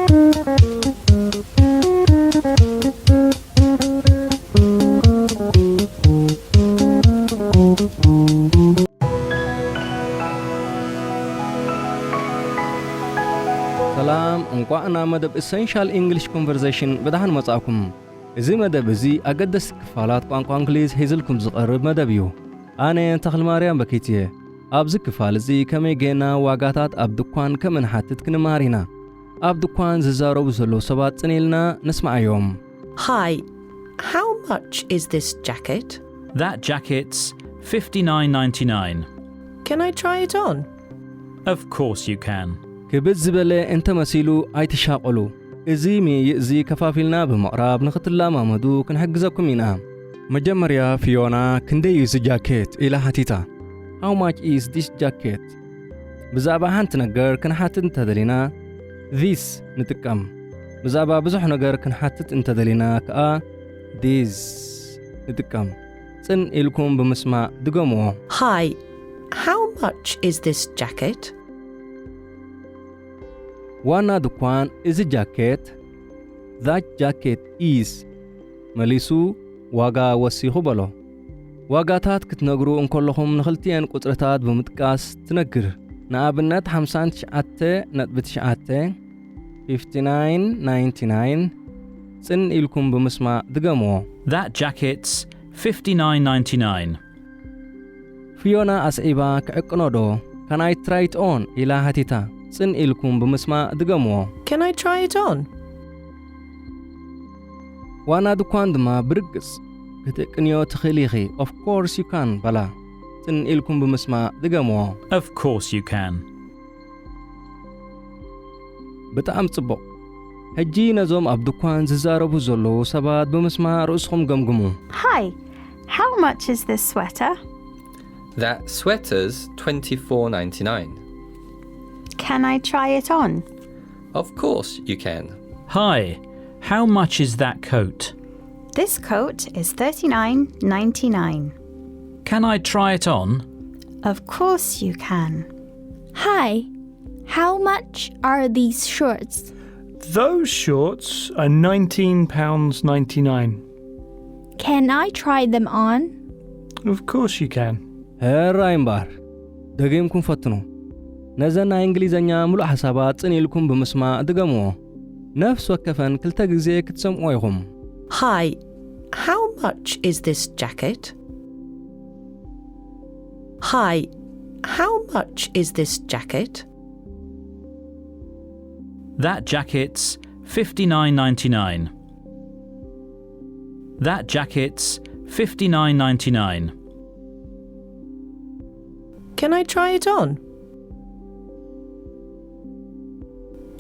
ሰላም፣ እንቋዕ ናብ መደብ Essential English Conversation ብደሓን መጻእኩም። እዚ መደብ እዚ ኣገደስቲ ክፋላት ቋንቋ እንግሊዝ ሒዝልኩም ዝቐርብ መደብ እዩ። ኣነ ተኽልማርያም በኪት እየ። ኣብዚ ክፋል እዚ ከመይ ጌና ዋጋታት ኣብ ድኳን ከም እንሓትት ክንመሃር ኢና። ኣብ ድኳን ዝዛረቡ ዘለዉ ሰባት ጽን ኢልና ንስምዓዮም። Hi, how much is this jacket? That jacket's fifty-nine ninety-nine. Can I try it on? Of course you can. ክብድ ዝበለ እንተመሲሉ ኣይትሻቐሉ። እዚ ምይይጥ እዚ ከፋፊልና ብምቕራብ ንኽትለማመዱ ክንሕግዘኩም ኢና። መጀመርያ ፊዮና ክንደይ እዩ እዚ ጃኬት ኢላ ሓቲታ። How much is this jacket? ብዛዕባ ሓንቲ ነገር ክንሓትት እንተደሊና this ንጥቀም። ብዛዕባ ብዙሕ ነገር ክንሓትት እንተደሊና ከኣ these ንጥቀም። ጽን ኢልኩም ብምስማዕ ድገምዎ። Hi, how much is this jacket? ዋና ድኳን እዚ ጃኬት that jacket is መሊሱ ዋጋ ወሲኹ በሎ። ዋጋታት ክትነግሩ እንከለኹም ንኽልቲኤን ቁጽርታት ብምጥቃስ ትነግር። ንኣብነት ሓምሳን ትሽዓተ ነጥቢ ትሽዓተ fifty-nine ninety-nine ጽን ኢልኩም ብምስማዕ ድገምዎ። That jacket's fifty-nine ninety-nine. ፊዮና ኣስዒባ ክዕቅኖ ዶ? Can I try it on? ኢላ ሓቲታ። ጽን ኢልኩም ብምስማዕ ድገምዎ። Can I try it on? ዋና ድኳን ድማ ብርግጽ ክትዕቅንዮ ትኽእሊ ኢኺ። Of course you can በላ። ጽን ኢልኩም ብምስማዕ ድገምዎ። Of course you can. ብጣዕሚ ጽቡቕ። ሕጂ ነዞም ኣብ ድኳን ዝዛረቡ ዘለዉ ሰባት ብምስማዕ ርእስኹም ገምግሙ። Hi, how much is this sweater? That sweater's twenty-four ninety-nine. Can I try it on? Of course you can. Hi, how much is that coat? This coat is thirty-nine ninety-nine. Can I try it on? Of course you can. Hi, how much are these shorts? Those shorts are nineteen pounds ninety-nine. Can I try them on? Of course you can. ሕራይ እምበኣር፣ ደጊምኩም ፈትኑ። ነዘን ናይ እንግሊዘኛ ምሉእ ሓሳባት ጽን ኢልኩም ብምስማዕ ድገምዎ። ነፍሲ ወከፈን ክልተ ግዜ ክትሰምዕዎ ኢኹም። Hi, how much is this jacket? Hi, how much is this jacket? That jacket's fifty-nine ninety-nine. That jacket's fifty-nine ninety-nine. Can I try it on?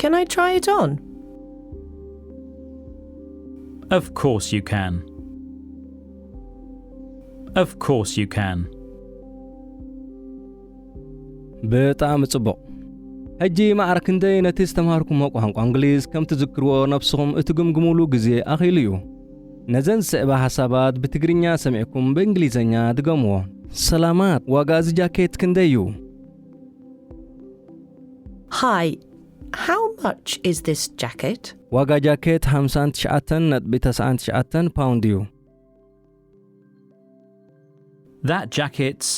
Can I try it on? Of course you can. Of course you can. ብጣዕሚ ጽቡቕ። ሕጂ ማዕረ ክንደይ ነቲ ዝተምሃርኩሞ ቋንቋ እንግሊዝ ከም ትዝክርዎ ነብስኹም እትግምግሙሉ ግዜ ኣኺሉ እዩ። ነዘን ዝስዕባ ሓሳባት ብትግርኛ ሰሚዕኩም ብእንግሊዘኛ ድገምዎ። ሰላማት፣ ዋጋ እዚ ጃኬት ክንደይ እዩ? Hi, how much is this jacket? ዋጋ ጃኬት ሓምሳን ትሽዓተን ነጥቢ ተስዓን ትሽዓተን ፓውንድ እዩ። That jacket's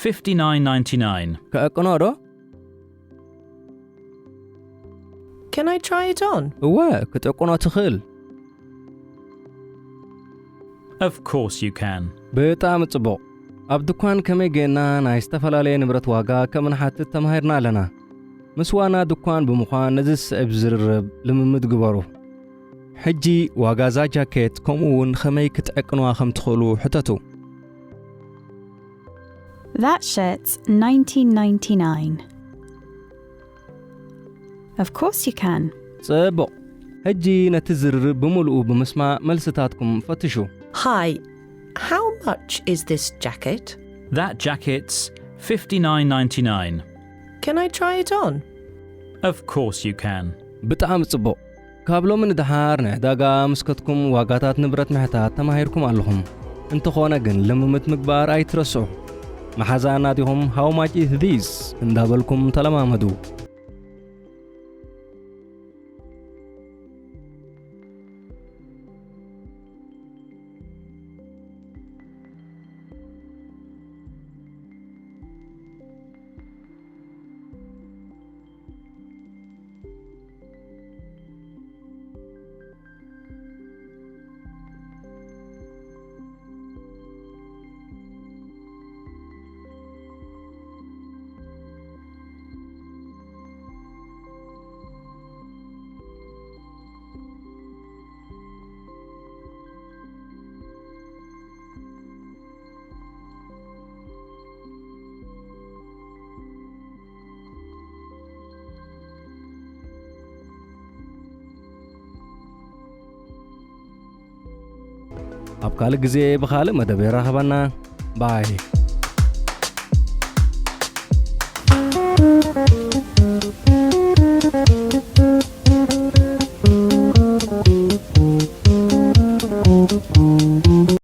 fifty-nine ninety-nine. ከዕቅኖ ዶ? Can I try it on? እወ፣ ክትዕቅኖ ትኽእል። Of course you can. ብጣዕሚ ጽቡቕ። ኣብ ድኳን ከመይ ጌና ናይ ዝተፈላለየ ንብረት ዋጋ ከም ንሓትት ተማሂርና ኣለና። ምስ ዋና ድኳን ብምዃን ነዚ ዝስዕብ ዝርርብ ልምምድ ግበሩ። ሕጂ ዋጋ እዛ ጃኬት ከምኡ እውን ኸመይ ክትዕቅንዋ ከም ትኽእሉ ሕተቱ። That shirt's nineteen ninety-nine. Of course you can. ጽቡቕ። ሕጂ ነቲ ዝርርብ ብምሉኡ ብምስማዕ መልስታትኩም ፈትሹ። Hi, how much is this jacket? That jacket's fifty-nine ninety-nine. Can I try it on? Of course you can. ብጣዕሚ ጽቡቕ። ካብ ሎሚ ንደሓር ንዕዳጋ ምስ ከድኩም ዋጋታት ንብረት ምሕታት ተማሂርኩም ኣለኹም። እንተኾነ ግን ልምምድ ምግባር ኣይትረስዑ። መሓዛና ዲኹም how much is this እንዳበልኩም ተለማመዱ። ኣብ ካልእ ግዜ ብኻልእ መደብ የራኽበና። ባይ።